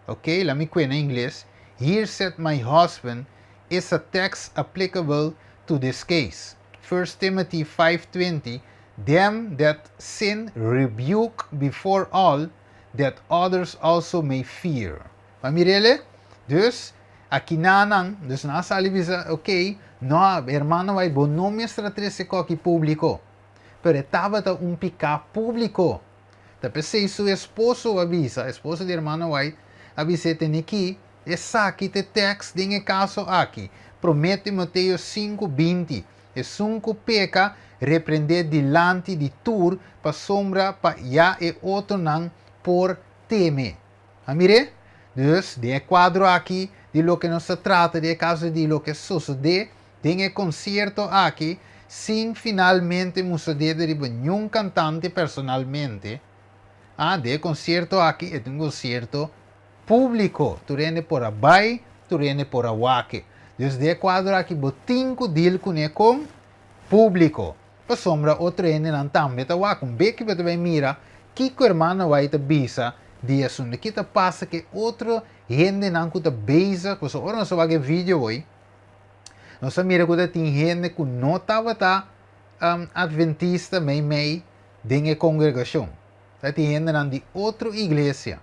Ok, laat me na ingles. Here said my husband is a text applicable to this case. 1 Timothy 5:20 Them that sin rebuke before all, that others also may fear. Maar mirele, dus aki nan, dus nan a sali bisa, ok, no, hermano White, bo no mester a trese kos aki públiko. Pero tabata un piká públiko. Ta p'esei su esposo a bisa, esposo di hermano White, a bisa tene aki, esaki ta e teksto den e kaso aki. Promé Timoteo 5:20. Esun ku peka reprendé dilanti di tur pasobra pa ya e otronan por teme. A mir'é? Dus, den e kuadro aki di loke nos ta trata di e kaso di loke sosodé den e konsierto aki sin finalmente mustra dedo riba niun kantante personalmente. Ah, den e konsierto aki e ta un konsierto públiko. Tur hende por a bai, tur hende por a wak e. Dus den e kuadro aki bo tin ku deal kuné kon públiko. Pasobra otro hendenan tambe ta wak. Un beki bo ta bai mira kiko hermano White ta bisa di asuntu. Ki ta pasa ku e otro hendenan ku ta bezig, pasobra ora nos a wak e video hoy, nos a mira ku ta tin hende ku no tabata adventista meimei den e kongregashon. Ta tin hendenan di otro iglesia.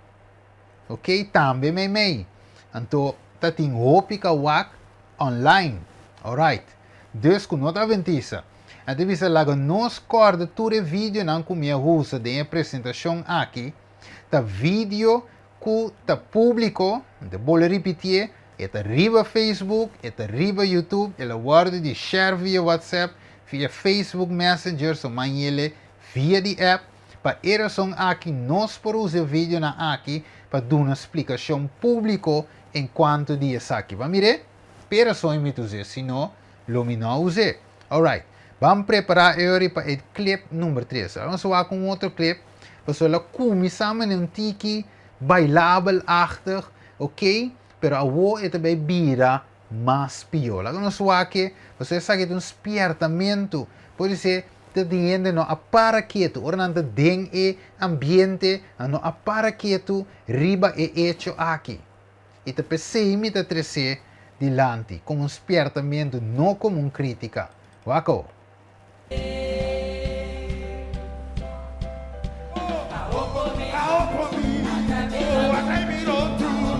Ok, tambe meimei. Anto ta tin hopi ka wak online. Alright. Dus ku no ta adventista. Anto bisa laga nos kòrda tur e videonan ku mi a usa den e presentashon aki ta video ku ta públiko, mi ta bolbe ripitié, e ta riba Facebook, e ta riba YouTube, el a wòrdu di share via WhatsApp, via Facebook Messenger, so manhele via di app. Pa e rason aki nos por usa e videonan aki pa duna splikashon públiko en kuanto di esaki. Ban mir'é? P'e rason mi ta us'é, si no, lo mi no a us'é. Alright, ban prepará e ora pa e clip number 3. Awor nos a wak un otro clip, pasobra el a kuminsá manera un tiki bailabel-achtig, ok, pero awor e ta bai bira mas pió. Laga nos wak e, pasobra esaki ta un spiertamentu. Podisé ta tin hende no a para ketu, ora nan ta den e ambiente, nan no a para ketu riba e echo aki. I ta p'esei mi ta tres'é dilanti komo un spiertamentu, no komo un krítika. Wak awor.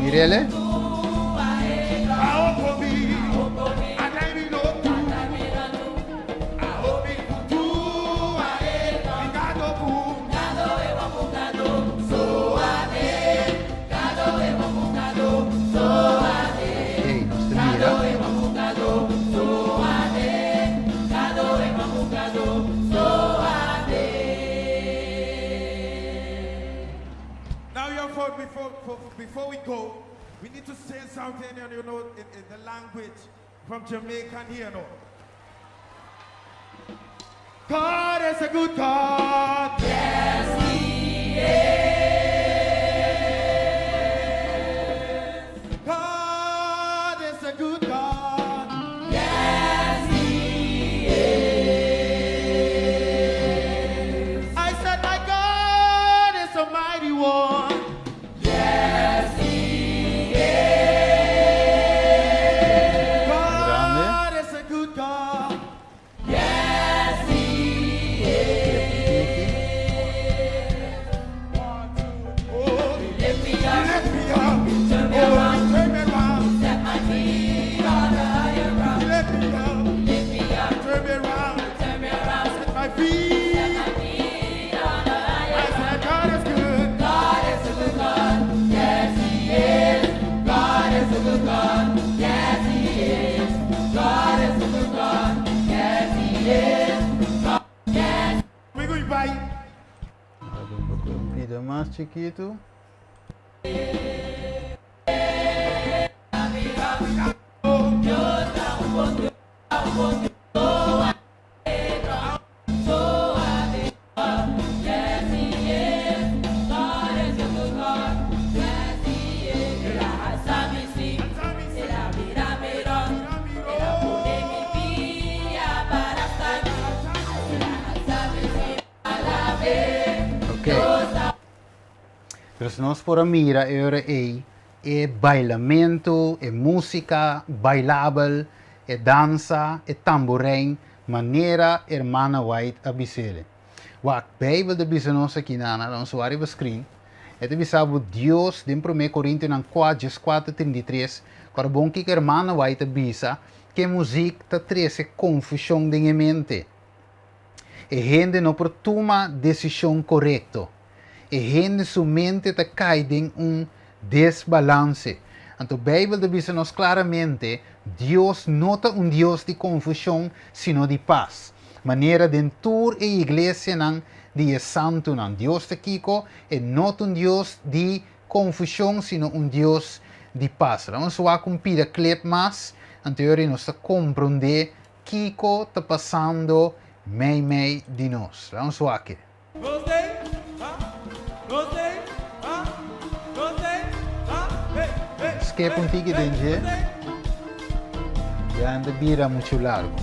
Mirele? Ok, nos ta mira. Now, young folk, before, before we go, we need to say something, in the language from Jamaican here, no? God is a good God. Yes, He is. God is a good God. Chikitu. Ok. Dus nos por a mira e ora ei e bailamentu, e músika bailabel, e dansa, e tamborein, manera Hermana White a bis'ele. Wak, Beibel ta bisa nos aki nana, nos wak riba screen, e ta bisa bo Dios den Promé Korintionan 4, 14, 33, ku ora bon kiko Hermana White a bisa, ke muzik ta trese konfushon den e mente. E hende no por tuma desishon korekto. E hende su mente ta kai den un desbalanse. Anto Beibel ta bisa nos klaramente, Dios no ta un Dios di konfushon, sino di pas. Manera den tur e iglesianan di e santunan. Dios ta kiko? E no ta un Dios di konfushon, sino un Dios di pas. Laga nos wak un pida klep mas, anto yori nos ta komprondé kiko ta pasando meimei di nos. Laga nos wak e. Skip un tiki den dje. Ya anda bira muchu largo.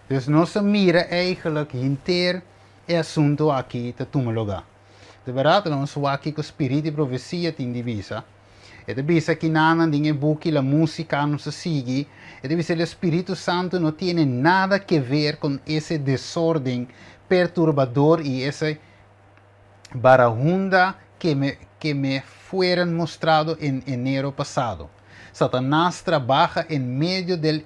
Dus nos a mira eigenlijk henter e asunto aki ta tuma lugá. De bèrdat nos wak kiko Spirit di Profesia tin di bisa. E ta bisa kinanan den e buki La Música nos ta sigui, e ta bisa el Espíritu Santo no tiene nada que ver con ese desorden perturbador y ese barahunda que me, que me fueron mostrado en enero pasado. Satanás trabaja en medio del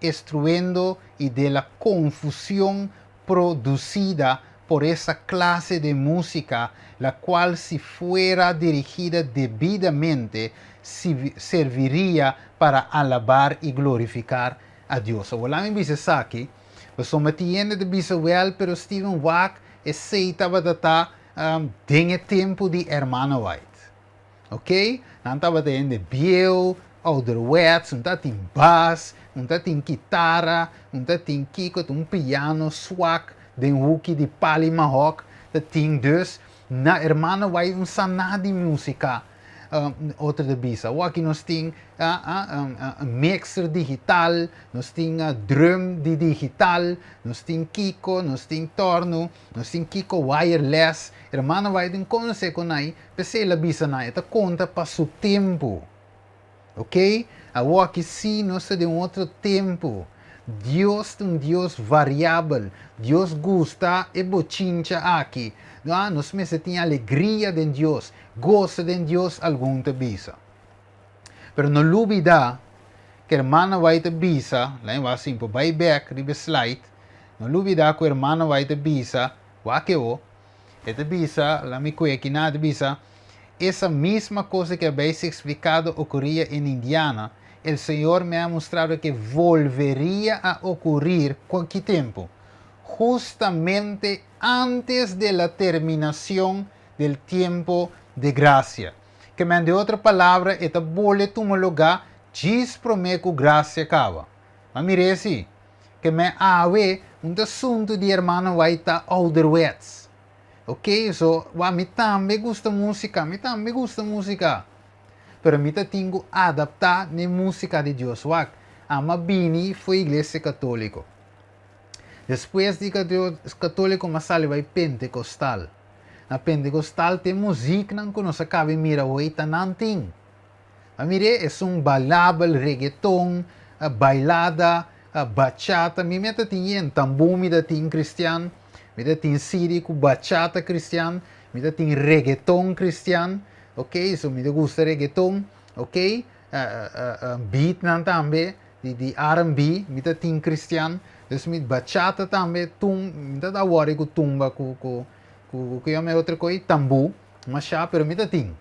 estruendo y de la confusión producida por esa clase de música, la cual si fuera dirigida debidamente, serviría para alabar y glorificar a Dios. Awor laat mi bisa esaki, pasobra tin hende ta bisa, Wel, pero Steven wak esei tabata ta den e tempu di Hermana White. Ok, nan tabata hende bieu, ouderwets, un ta tin bas, un ta tin kitara, un ta tin kiko, ta un piano swak den huki di pali mahok ta tin. Dus, na hermano White un sa nada di musica. Otro ta bisa, awor aki nos tin mixer digital, nos tin drum di digital, nos tin kiko, nos tin torno, nos tin kiko wireless. Hermano White un conseho nai. P'esei el a bisa nan, e ta konta pa su tempu. Ok? Awor aki sí nos ta den un otro tempu. Dios ta un Dios variabel. Dios gusta e bochincha aki. Ah, nos mester tin alegria den Dios, gosa den Dios, algun ta bisa. Pero no lubida. ku Hermana White a bisa, laga wak simple, bai bèk riba e slide, no lubidá ku Hermana White a bisa, wak e e ta bisa, laga mi kue aki nan, e ta bisa, "Esa misma cosa que habéis explicado ocurría en Indiana, el Señor me ha mostrado que volvería a ocurrir ¿con qué tiempo? Justamente antes de la terminación del tiempo de gracia." Ke men, den otro palabra, e ta bolbe tuma lugá djis promé ku grasia kaba. Ma mira asina, ke men awe un asuntu di Hermana White ta ouderwets. Ok, so, wa, mi tambe gusta músika, mi tambe gusta músika. Pero mi tin ku adaptá na músika di Dios. Wak, ami a bini for di iglesia katóliko. Despues di katóliko, m'a sali bai pentekostal. Na pentekostal tin músika nan ku nos a kaba di mira awe ta nan tin. Ma mira, e un bailabel, reggaeton, a bailada, a bachata. Mi meta tin tambú, mi tin kristian, mi tin siri ku bachata kristian, mi tin reggaeton kristian, ok? So mi gusta reggaeton, ok? Beat nan tambe, di R&B, mi tin kristian, dus mi bachata tambe, tum, mi ta worry ku tumba, ku yama otro kos, tambú, mas ya, pero mi tin,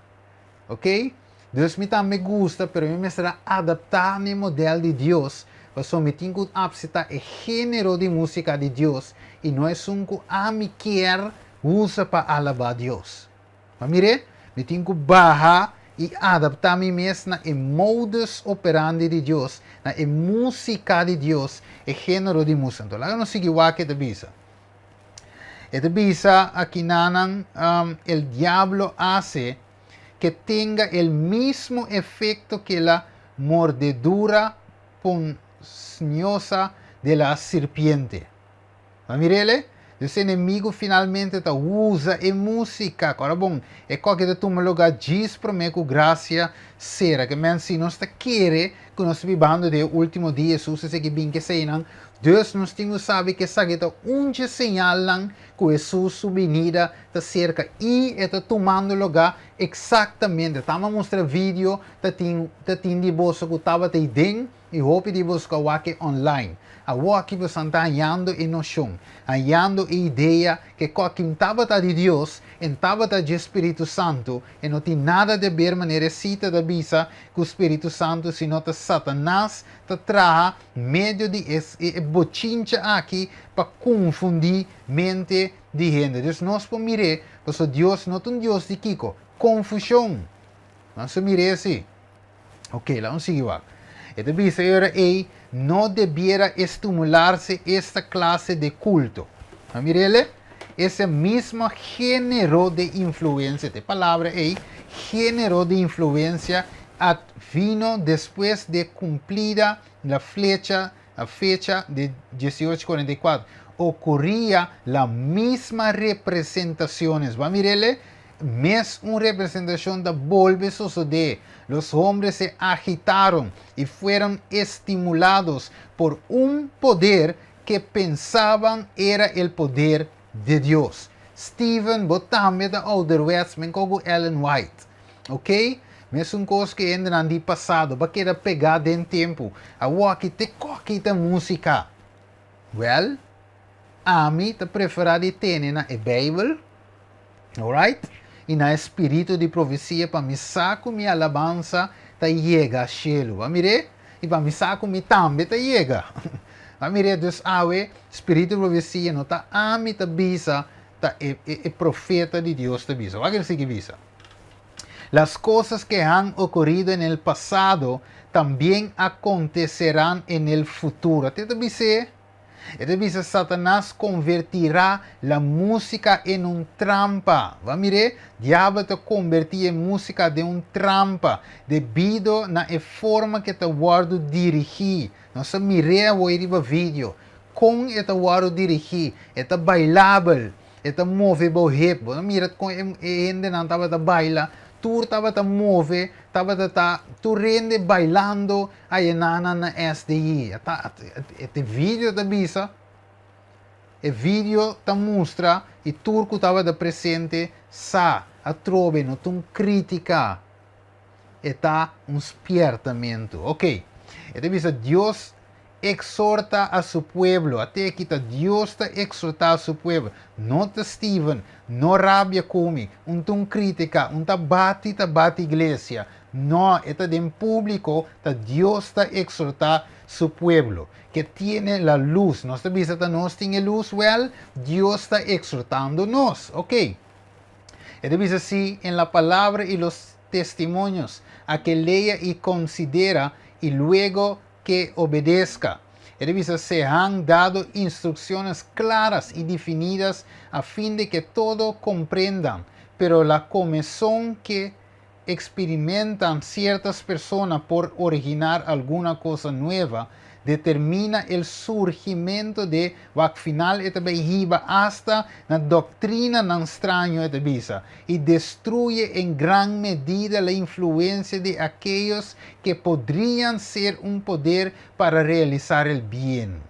ok? Dus mi tambe gusta, pero mi mester adaptá na modelo di Dios, pasobra mi tin ku aseptá e género di músika di Dios i no esun ku ami ke usa pa alabá Dios. Ma mira, mi tin ku baha i adaptá mi mes na e modus operandi di Dios, na e músika di Dios, e género di músika. Anto, laga nos sigui wak e ta bisa. E ta bisa aki nan, "El diablo hace que tenga el mismo efecto que la mordedura ponzoñosa de la serpiente." Ma mir'é? E enemigu finalmente ta usa e músika. Awor bon, e kualke ta tuma lugá djis promé ku grasia sera. Ke men si nos ta kere ku nos ta bibando den último dia, Hesus ta bin ke eseinan, dus nos tin ku sabi ku esaki ta un señal ku Hesus su binida ta serka i ta tumando lugá eksaktamente. Tama mustra video, ta tin di boso ku tabata den i hopi di boso ku a wak online. Awor aki boso ta hañando e noshon, hañando e idea ku kualke tabata di Dios, e tabata di Spiritu Santu, i no tin nada di aber manera sita da bisa ku Spiritu Santu, sino ta Satanas ta traha medio di e bochincha aki pa konfundí mente di hende. Dus nos por mira, pasobra Dios no ta un Dios di kiko, konfushon. Nos mira asina. Ok, laga nos sigui. E ta bisa ei, "No debiera estimularse esta clase de culto." Mir'é, ese mismo género de influencia, e palabra ei, "género de influencia vino después de cumplida la fecha de 1844. Ocurría la misma representaciones." Ban mir'é, mes un representashon ta bolbe sosodé. "Los hombres se agitaron y fueron estimulados por un poder que pensaban era el poder de Dios." Steven, bo tambe ta ouderwets, men komo Ellen White. Ok? Mesun kos ku ainda di pasado, pa keda pegá den tempu. Awor aki te koki ta músika. Well, ami ta preferá di tene na e Bijbel, alright? I na spiritu di profesia pa mi sa ku mi alabansa ta yega shelu. Mir'é? I pa mi sa ku mi tambe ta yega. Mir'é, dus awe, spiritu di profesia no ta ami ta bisa, ta e profeta di Dios ta bisa. Wak sigui bisa. "Las cosas que han ocurrido en el pasado también acontecerán en el futuro." E ta bisa, e ta bisa, "Satanás convertirá la música en un trampa." Ban mir'é, diabel ta konvertí e músika den un trampa, debido na e forma ku ta wòrdu dirigí. Nos a mir'é riba video. Kon e ta wòrdu dirigí, e ta bailabel, e ta move bo hip. Bo mira kon e hendenan tabata baila, tur tabata move, tabata ta tur hende bailando einan na SDI. Ta, e video ta bisa, e video ta mustra i tur ku tabata presente sa, atrobe, no ta un krítika, ta un spièrtamentu. Ok. E ta bisa Dios exhorta a su pueblo. Ate aki ta Dios ta exhorta su pueblo. No ta Steven, no rabia ku mi, un ta un kritika, un ta bati ta bati iglesia. No, e ta den publiko, ta Dios ta exhorta su pueblo. Que tiene la luz. Nos ta bisa ta nos tin e luz, well, Dios ta exhortando nos. Ok. E ta bisa si en la palabra y los testimonios, a que lea y considera y luego que obedezca. E ta bisa se han dado instrucciones claras y definidas a fin de que todo comprendan, pero la comezón que experimentan ciertas personas por originar alguna cosa nueva determina el surgimiento de wak final e ta bay hiba hasta na doctrinanan straño, e ta bisa, y destruye en gran medida la influencia de aquellos que podrían ser un poder para realizar el bien.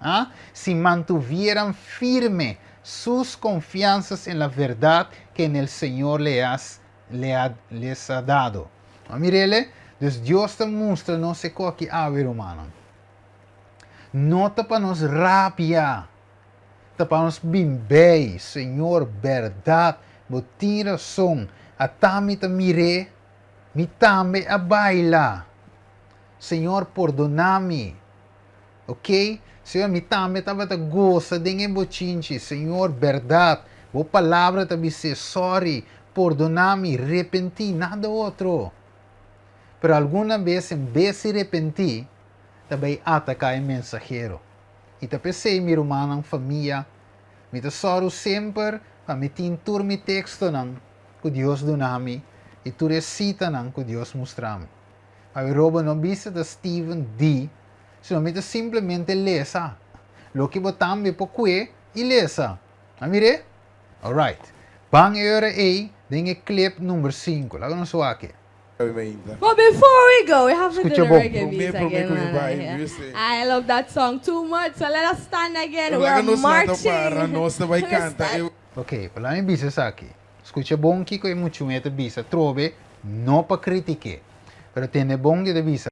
¿Ah? Si mantuvieran firme sus confianzas en la verdad que en el Señor les ha dado. Ah, mirele, dus Dios ta mustra nos e ko aki awe, rumannan. No ta pa nos rabia, ta pa nos bin bij, Señor, berdad, bo tin rason, ata mi ta mire, mi tambe a baila. Señor, pordona mi. Ok? Señor, mi tambe tabata gosa den e bochinchi. Señor, berdad, bo palabra ta bis'é, sorry, pordona mi, repentí, nada otro. Pero alguna bes, en bes di repentí, ta bay ataca e mensahero. I ta p'esei, mi rumannan, famia, mi ta sòru semper pa mi tin tur mi tekstonan ku Dios duna mi i tur e sitanan ku Dios mustra mi. Pa mi roba no bisa ta Steven di, sino mi ta simplemente lesa loke bo tambe por kue i lesa. A mir'é? Alright. Ban e ora ei den e clip number sinku. Laga nos wak e. But before we go, we have to do Escucha the bon. reggae beat again, man. I love that song too much. So let us stand again. We are marching. Nos ta bay canta. Ok, pa laga mi bisa esaki. Scucha bon kico e muchume ta bisa. Trobe, no pa critique. Pero tende bon di ta bisa.